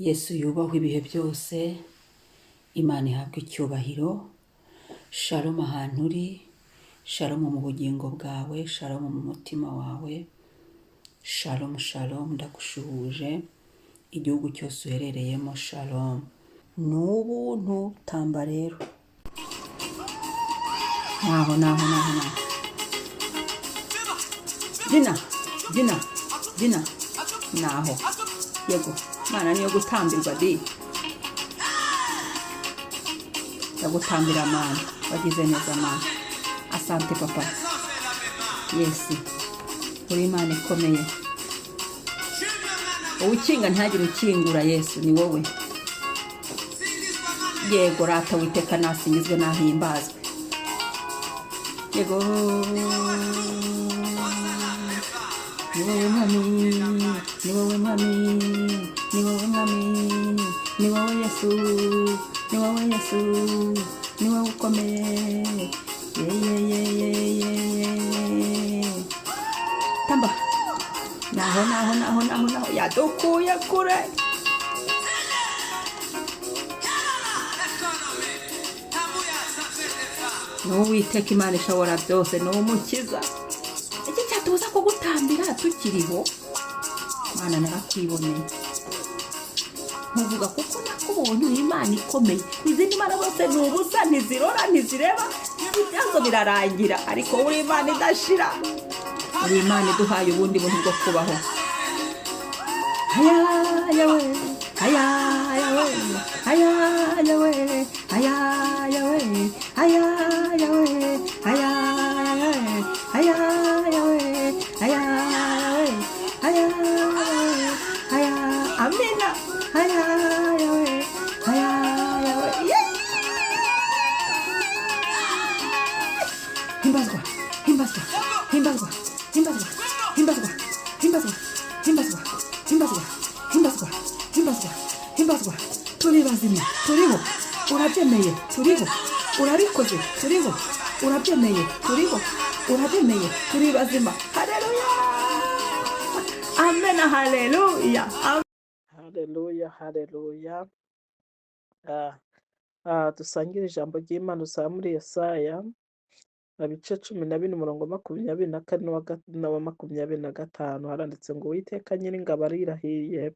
Yesu yubahwe ibihe byose, Imana ihabwe icyubahiro. Shalom ahantu uri, shalom mu bugingo bwawe, shalom mu mutima wawe, shalom shalom, ndagushuhuje igihugu cyose uherereyemo, shalom. Ni ubuntu, tamba rero. Naho naho naho naho. Byina, byina, byina. Naho. Yego, Mana niyo gutambirwa di. Ndagutambira Mana, wagize neza Mana. Asante papa. Yes, uri Imana ikomeye. Uwukinga ntihagire ukingura, Yesu ni wowe. Yego rata, Witeka nasingizwe, nahimbazwe. Yego, ni wowe Mwami, ni wowe Mwami, ni wowe Mwami, ni wowe Yesu, ni wowe Yesu, ni wowe ukomeye. Ye ye ye ye ye ye. Tamba. Naho naho naho naho naho, yadukuye kure. Ni Uwiteka Imana ishobora byose, ni Umukiza. Iki cyatubuza kugutambira tukiriho? Mana, narakwiboneye, nkuvuga kuko nakubonye uri Imana ikomeye. Izindi mana zose ni ubusa, ntizirora, ntizireba, ibyazo birarangira, ariko uri Imana idashira, uri Imana iduhaye ubundi buntu bwo kubaho. Aya we, aya we, aya we, aya we, aya we, aya we, aya we, aya we, aya we, aya, amina, aya we, aya we. Himbazwa, himbazwa, himbazwa, himbazwa, himbazwa, himbazwa, himbazwa, himbazwa, himbazwa, himbazwa, himbazwa. Turi bazima, turiho, urabyemeye, turiho, urabikoze, turiho, urabyemeye, turiho, urabyemeye, turi bazima. Haleluya, amena, haleluya. Haleluya, haleluya. Dusangire ijambo ry'Imana usanga muri Yesaya ibice 14 umurongo 24 n'uwa 25. Haranditse ngo: "Uwiteka Nyiringabo arirahiye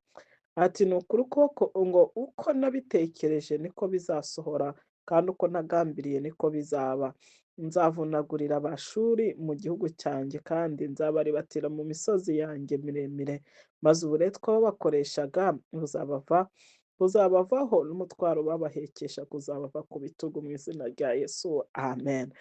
ati: Ni ukuri ukuboko ngo uko nabitekereje niko bizasohora, kandi uko nagambiriye niko bizaba. Nzavunagurira Abashuri mu gihugu cyanjye, kandi nzabaribatira mu misozi yanjye miremire, maze uburetwa babakoreshaga buzabavaho, n'umutwaro babahekesha kuzabava ku bitugu, mu izina rya Yesu, amen."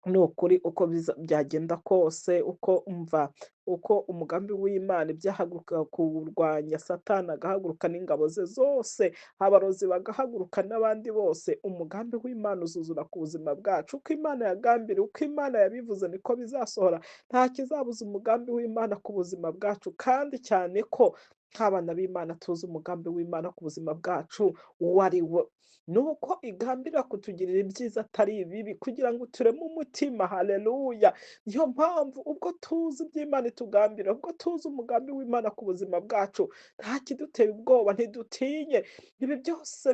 Ni ukuri, uko byagenda kose, uko umva uko umugambi w'Imana, ibyahaguruka kuwurwanya, Satani agahaguruka n'ingabo ze zose, abarozi bagahaguruka n'abandi bose, umugambi w'Imana uzuzura ku buzima bwacu. Uko Imana yagambiriye, uko Imana yabivuze, niko bizasohora. Nta kizabuza umugambi w'Imana ku buzima bwacu, kandi cyane ko nk'abana b'Imana tuzi umugambi w'Imana ku buzima bwacu uwo ari wo. Ni uko igambirira kutugirira ibyiza atari ibibi, kugira ngo tureme umutima. Haleluya! Niyo mpamvu ubwo tuzi iby'Imana itugambira, ubwo tuzi umugambi w'Imana ku buzima bwacu, nta kidutera ubwoba, ntidutinye. Ibi byose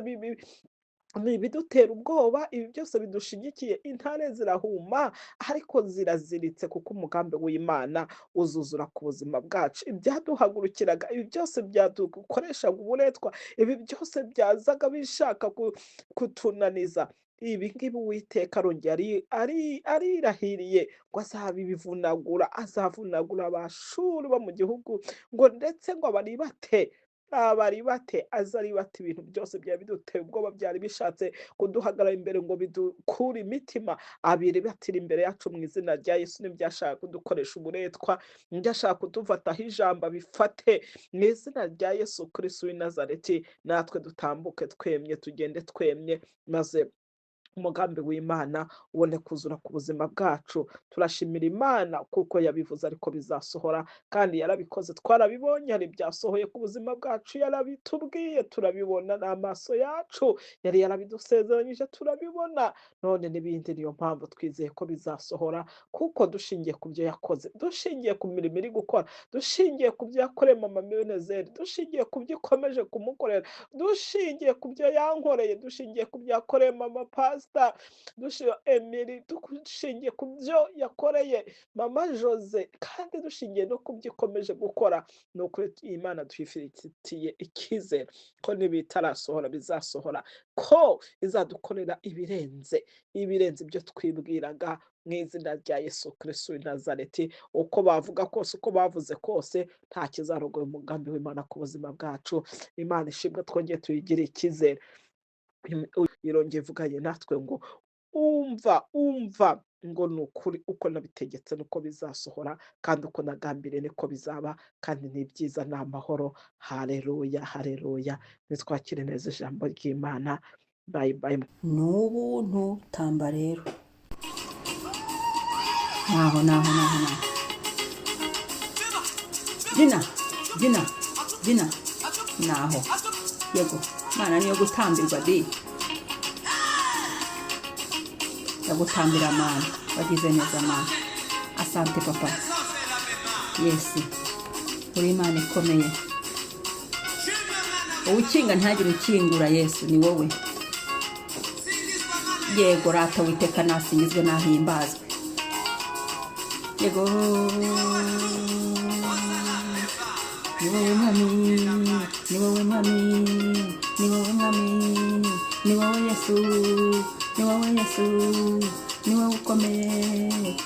ni ibidutera ubwoba, ibi byose bidushigikiye. Intare zirahuma ariko ziraziritse, kuko umugambi w'Imana uzuzura ku buzima bwacu. Ibyaduhagurukiraga, ibi byose byadukoreshaga uburetwa, ibi byose byazaga bishaka kutunaniza, ibi ngibi Uwiteka arongera arirahiriye ngo azabivunagura, azavunagura Abashuri bo mu gihugu, ngo ndetse ngo abaribate, abaribate, azaribate ibintu byose byari biduteye ubwoba, byari bishatse kuduhagarara imbere ngo bidukure imitima, abiribatira imbere yacu mu izina rya Yesu. N'ibyashaka kudukoresha uburetwa, n'ibyashaka kudufataho ijambo, abifate mu izina rya Yesu Kristo w'i Nazareti. Natwe dutambuke twemye, tugende twemye, maze Umugambi w'Imana ubone kuzura ku buzima bwacu. Turashimira Imana kuko yabivuze ariko bizasohora, kandi yarabikoze, twarabibonye, hari ibyasohoye ku buzima bwacu, yarabitubwiye turabibona n'amaso yacu, yari yarabidusezeranyije turabibona, none n'ibindi. Niyo mpamvu twizeye ko bizasohora, kuko dushingiye ku byo yakoze, dushingiye ku mirimo iri gukora, dushingiye ku byo yakoreye mama Benezeri, dushingiye ku byo ikomeje kumukorera, dushingiye ku byo yankoreye, dushingiye ku byo yakoreye mama Pasita, dushingiye Emily, dushingiye ku byo yakoreye mama Jose, kandi dushingiye no ku byo ikomeje gukora. Ni ukuri Imana tuyifitiye icyizere ko n'ibitarasohora bizasohora, ko izadukorera ibirenze ibirenze ibyo twibwiraga, mu izina rya Yesu Kristo w'i Nazareti. Uko bavuga kose, uko bavuze kose, nta kizarogoya umugambi w'Imana ku buzima bwacu. Imana ishimwe, twongeye tuyigire icyizere. Irongeye ivuganye natwe ngo umva, umva, ngo ni ukuri uko nabitegetse niko bizasohora, kandi uko nagambiriye niko bizaba, kandi ni byiza, ni amahoro. Haleluya, haleluya. Nitwakire neza ijambo ry'Imana. Bye bye. Ni ubuntu. Tamba rero, naho naho naho naho, byina, byina, byina, naho. Yego, Mana niyo gutambirwa di, ndagutambira Mana, wagize neza Mana. Asante papa. Yesi, uri Imana ikomeye. Uwukinga ntagire ukingura, Yesu ni wowe. Yego rata, Witeka nasingizwe, nahimbazwe. Yego, ni wowe Mwami, ni wowe Mwami, ni wowe Mwami, ni wowe Yesu, ni wowe Yesu, ni wowe ukomeye.